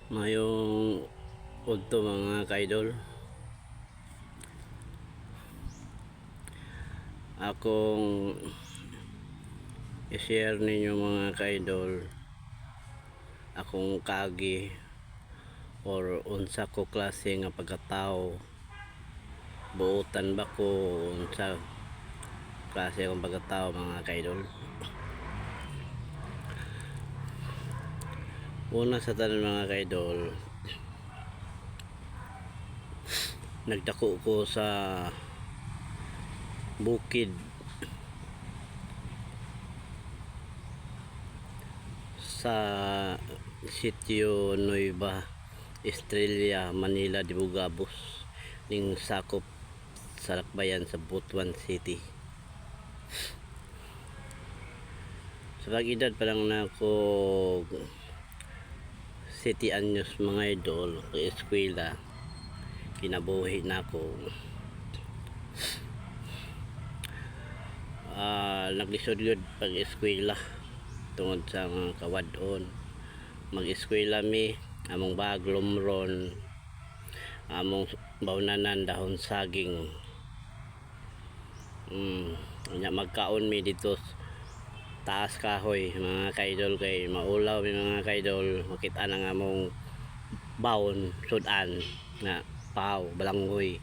Mayong udto, mga kaidol. Akong i-share ninyo, mga kaidol, akong kagi or unsa ko klase nga pagkatao, buotan ba ko, unsa klase akong pagkatao, mga kaidol. Una sa tanan, mga kaidol, nagdako ko sa bukid sa Sitio Nueva Estrella, Manila de Bugabos, ning sakop sa Lakbayan sa Butuan City. Sa pag-edad pa lang na ako 7 anyos, mga idol, sa eskwela, kinabuhi na ako. Naglisod yun pag eskwela tungod sa mga kawadon. Mag-eskwela mi, among bag lumron, among bawnanan dahon saging. Unya magkaon mi dito taas kahoy, mga kaidol, kay maulaw mi, mga kaidol, makita na nga among baon, sudan nga paw balanghoy,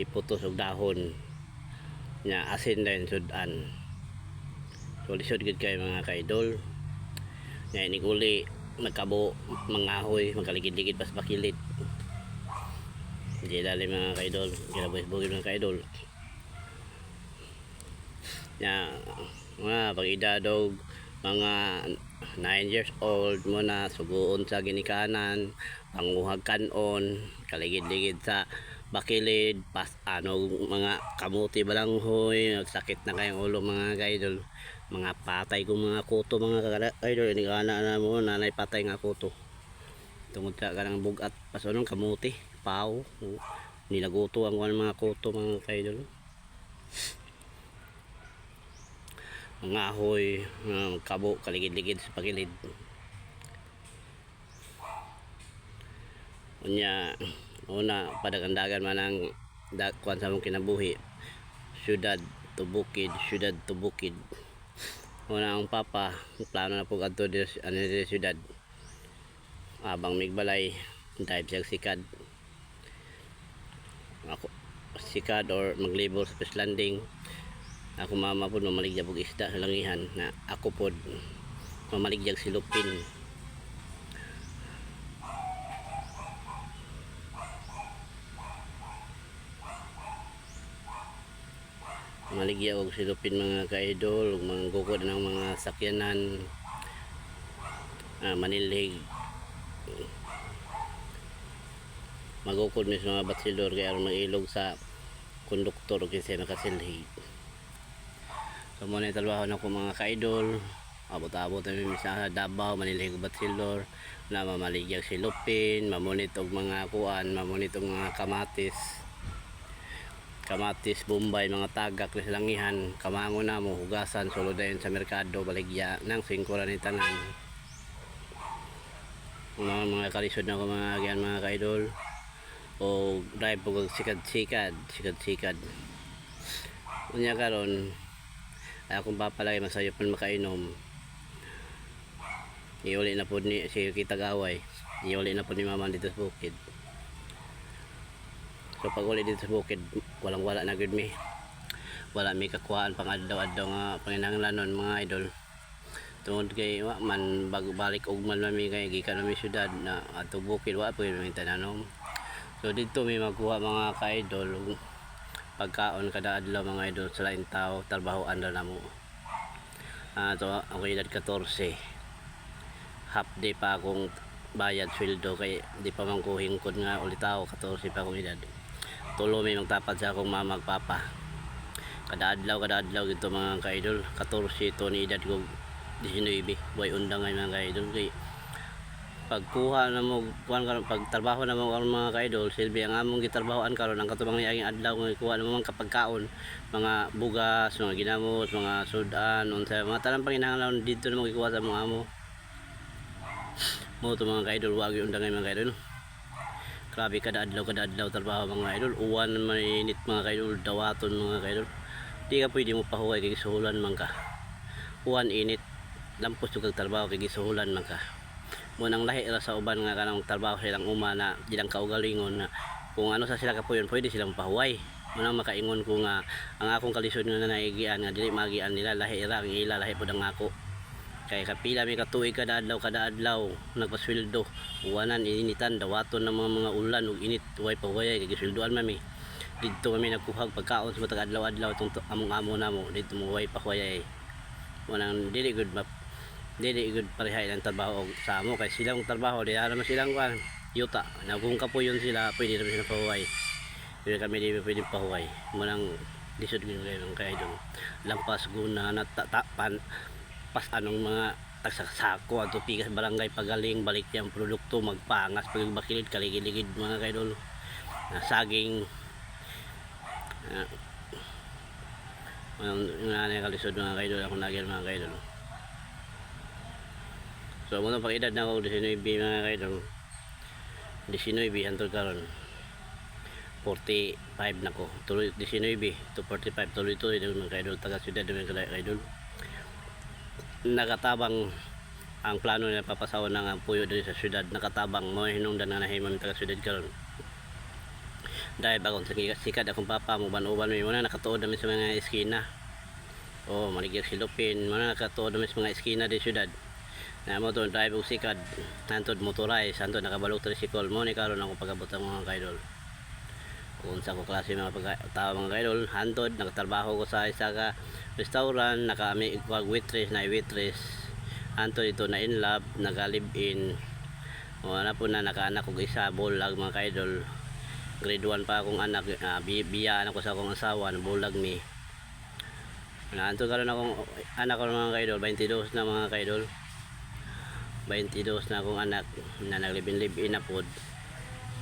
iputos og dahon nya asin din sudan. So lisod gid kay, mga kaidol. Nya inig uli magkabo mangahoy, magkaligid-ligid pas bakilid. Di dali, mga kaidol, kinabuhis bugid, mga kaidol. Nya mga pag edad og mga 9 years old mo na suguon sa ginikanan, panguhag kanon, kaligid-ligid sa bakilid, pas ano mga kamuti, balanghoy. Nagsakit na kayong ulo, mga kaidol. Mga patay kong mga kuto, mga kaidol, ini kana na mo nanay patay nga kuto tungod sa kanang bugat pasunong kamuti paw, nilaguto ang kuan mga kuto, mga kaidol. Mga ahoy, mga kabo, kaligid-ligid sa pagilid. Unya una padagandagan man ang kuan sa among kinabuhi, syudad to bukid, syudad to bukid. Una ang papa plano na po adto diri ano diri syudad, abang migbalay dive siya sikad, ako sikad or maglibol sa fish landing. Ako mama po mamaligya og isda sa langihan, na ako pod mamaligyag silupin. Maligya og silupin, mga ka-idol, ug mga gukod ng mga sakyanan, manilhig, magukod mi sa mga batsilor kay aron mailog sa konduktor o kinsay makasilhig. So mo na yung trabaho nako, mga ka-idol. Abot-abot mi sa Davao, manilhig og batsilor na mamaligyag silupin, mamunit og mga kuan, mamunit og mga kamatis, kamatis bombay, mga tagak na silangihan, kamango na mo hugasan, sulod dayon sa merkado, baligya nang 5 ra ni tanan. Mga kalisod na ko mga agyan, mga ka-idol, o drive po kag sikad-sikad, sikad-sikad. Unya karon ay akong papa lagi masayop man makainom. Iuli na po ni si kitag away, iuli na po ni mama dito sa bukid. So pag uli dito sa bukid, walang wala na gud mi, wala mi kakuhaan pang adlaw-adlaw nga panginahanglanon, mga idol, tungod kay wa man bago balik og man mi kay gikan mi syudad na ato bukid, wa po mi tananom. So dito mi magkuha, mga ka-idol, og pagkaon kada adlaw, mga idol, sa laing tao, trabahoan ra namo. To ako edad 14, half day pa akong bayad sweldo kay di pa man ko hingkod nga ulitaw, 14 pa akong edad. Tulo mi magtapad sa akong mama ug papa kada adlaw, kada adlaw gito, mga ka-idol. 14 to ni edad ko 19, buhay undang ngay, mga ka-idol, kay pagkuha na mo kuan karon, pag trabaho na mo karon, mga ka-idol, silbi ang among gitrabahoan karon ang katubang niaging adlaw nga ikuha na mo mga kapagkaon, mga bugas, mga ginamos, mga sudan, unsa mga tanang panginahanglan didto na mo gikuha sa among amo. Mo to, mga kaidol, wag yung dangay, mga kaidol. Grabe, kada adlaw trabaho, mga idol. Uwan man, init, mga kaidol, dawaton, mga kaidol. Di ka pwede mo pahuway kay gisuhulan man ka. Uwan, init, lampos jud kag trabaho kay gisuhulan man ka. Mo nang lahi ra sa uban nga kanang trabaho silang uma na ilang kaugalingon na kung ano sa sila kapuyon, pwede silang pahuway. Mo nang makaingon ko nga ang akong kalisod nga naigian nga dili magian nila, lahi ra ang ila, lahi pud ang ako. Kay kapila mi katuig kada adlaw nagpasweldo. Uwanan, ininitan, dawaton ng mga ulan ug init, way pahuway kay gisweldoan man mi. Didto kami nagkuhag pagkaon sa matag adlaw-adlaw itong among amo namo didto mo, way pahuway. Mo nang dili gud ma dili gud parehay ang trabaho og sa amo kay silang trabaho di ara man silang kuan yuta na kung kapuyon sila, pwede naman sila pahuway, pero kami di pwede pahuway. Mo nang lisod gyud kayo ng kaidol, lampas guna na pan pas anong mga tagsasako ato pikas barangay pagaling balik yang produkto magpangas pag bakilid kaligid-ligid, mga kaidol, na saging. Nga na kalisod, mga kaidol, ako nagyan, mga kaidol. So muna pag edad na ako 19, mga kaidol, 19 hantod karon 45 na ko, tuloy 19 to 45, tuloy tuloy na, mga kaidol. Taga syudad naman, kaidol. Nakatabang ang plano nila papasawan ng ang puyo diri sa syudad, nakatabang mo hinungdan nga nahimo taga syudad karon dahil bagong sikat akong papa mo uban-uban mi muna nakatuod namin sa mga eskina o maligya silupin muna nakatuod namin sa mga eskina di syudad na mo to drive og sikad hantod motorized, hantod nakabalok tricycle. Mo ni karon akong pagabot ang mga kaidol kung sa ko klase mga pagkatao, mga kaidol. Hantod nakatrabaho ko sa isa ka restaurant, nakaami wag waitress na waitress, hantod ito na in love, naka live in o na po na nakaanak og isa, bulag, mga kaidol. Grade 1 pa akong anak, biyaan ako sa akong asawa, bulag mi. Naantod karon akong anak ko, mga kaidol, 22 na, mga kaidol. 22 na akong anak na naglibin live in na pod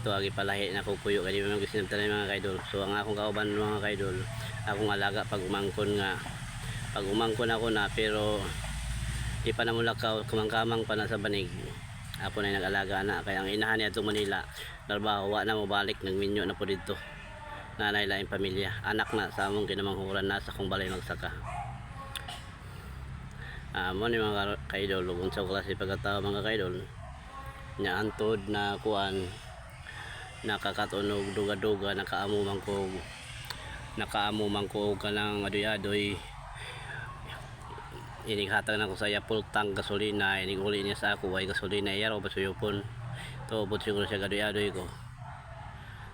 ito agi palahi na ko puyo kay di man gisinabtan mga kaidol. So ang akong kauban, mga kaidol, akong alaga pag umangkon nga pag umangkon ako na, pero di pa na mulakaw, kamang-kamang pa na sa banig. Ako na yung nag-alaga na kaya ang inahan niya itong Manila trabaho, wa na mo balik, nagminyo na po dito, nanay laing pamilya, anak na sa among kinamanghuran na sa akong balay magsaka. Mo ni mga kaidol ug unsa klase pagkatao, mga kaidol nya. Antod na kuan, nakakatunog duga-duga, nakaamo man ko kanang adoy-adoy, inighatag na ko sa iya full tank gasolina, inig uli niya sa ako way gasolina, iya ra pasuyopon to ubot siguro siya gadoy-adoy ko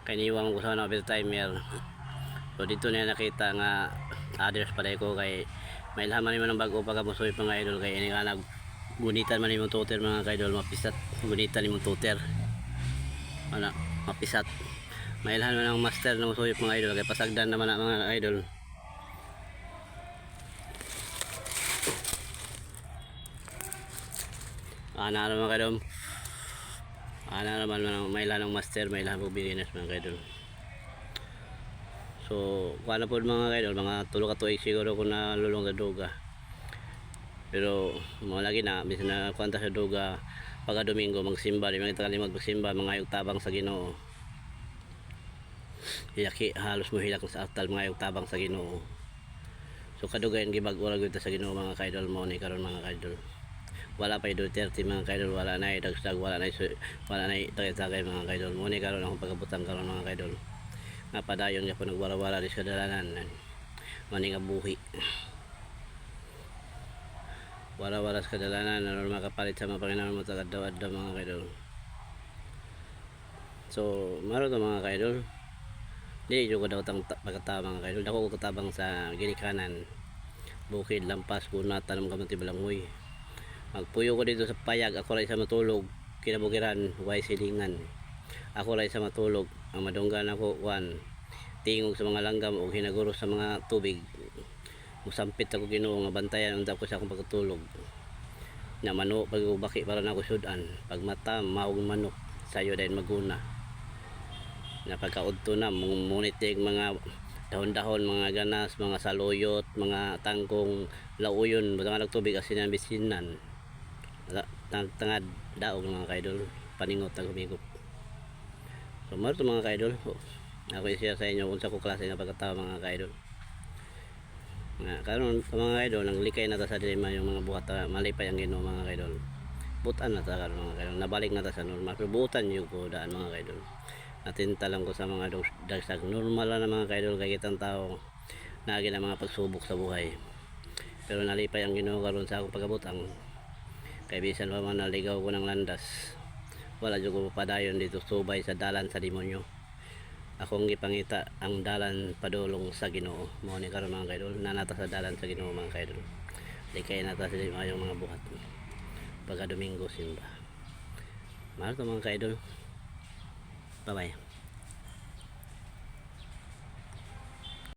kay niwang ko sa overtimer. So dito niya nakita nga others pala ko kay may ilhaman man ng bago pagka musuy mga idol kay ini nga nag gunitan man imong tuter, mga kaidol, mapisat gunitan imong tuter ana, mapisat. Mailhan man ang master na musuyop, mga idol, kay pasagdan naman ang mga idol. Ana ra, mga kaidol, ana naman man mailhan ang master, mailhan po beginners, mga kaidol. So kuha na po, mga kaidol, mga 3 ka tuig siguro ko nalulong sa duga, pero mga lagi na bisan na kuanta sa duga pagka Domingo magsimba, di man kita kalimot magsimba, mga tabang sa Ginoo. Hilaki halos mo hilak sa altar, mga tabang sa Ginoo. So kadugayan gibag ora gyud ta sa Ginoo, mga kaidol. Mo ni karon, mga kaidol, wala pa Duterte, mga kaidol, wala na dagsdag, wala na tagay-tagay, mga kaidol. Mo ni karon akong pagabutan karon, mga kaidol, nga padayon gyapon nagwara-wara di sa kadalanan mani nga buhi, wara-wara sa kadalanan aron makapalit sa mga Panginoon mo tag adlaw-adlaw, mga kaidol. So maro to, mga kaidol, di jud ko daw tang pagkatao, mga kaidol. Dako ko katabang sa ginikanan, bukid, lampas guna, tanom kamote, balanghoy. Magpuyo ko dito sa payag, ako ra isa matulog, kinabukiran way silingan, ako ra isa matulog. Ang madunggan ako kuan, tingog sa mga langgam o hinaguro sa mga tubig. Musampit ako Ginoo nga bantayan unta ko sa akong pagkatulog na mano pag baki para na ako sudan pag mata maog manok sayo dahil maguna na pagkaudto na munit yung mga dahon-dahon, mga ganas, mga saluyot, mga tangkong, lauyon, basta nga nagtubig asin ang bisinan. Wala. Tangad daog, mga kaidol, paningot tag humigop. So mao to, mga kaidol. Ako i-share sa inyo unsa ko klase nga pagkatao, mga kaidol. Nga karon, mga kaidol, nang likay na ta sa dili yung mga buhat, malipay ang Ginoo, mga kaidol. Butan na ta karon, mga kaidol. Nabalik na ta sa normal, pero butan yung ko daan, mga kaidol. Natinta lang ko sa mga dagsag. Normal lang na, mga kaidol, kay kitang tao naagi na mga pagsubok sa buhay. Pero nalipay ang Ginoo karon sa akong pagabutang. Kay bisan pa man naligaw ko ng landas, wala jud ko padayon dito subay sa dalan sa demonyo. Akong gipangita ang dalan padulong sa Ginoo. Mao ni karon, mga kaidol, nanata sa dalan sa Ginoo, mga kaidol. Likay na ta sa mayong mga buhat. Pagka Domingo simba. Mahal to, mga kaidol. Bye bye.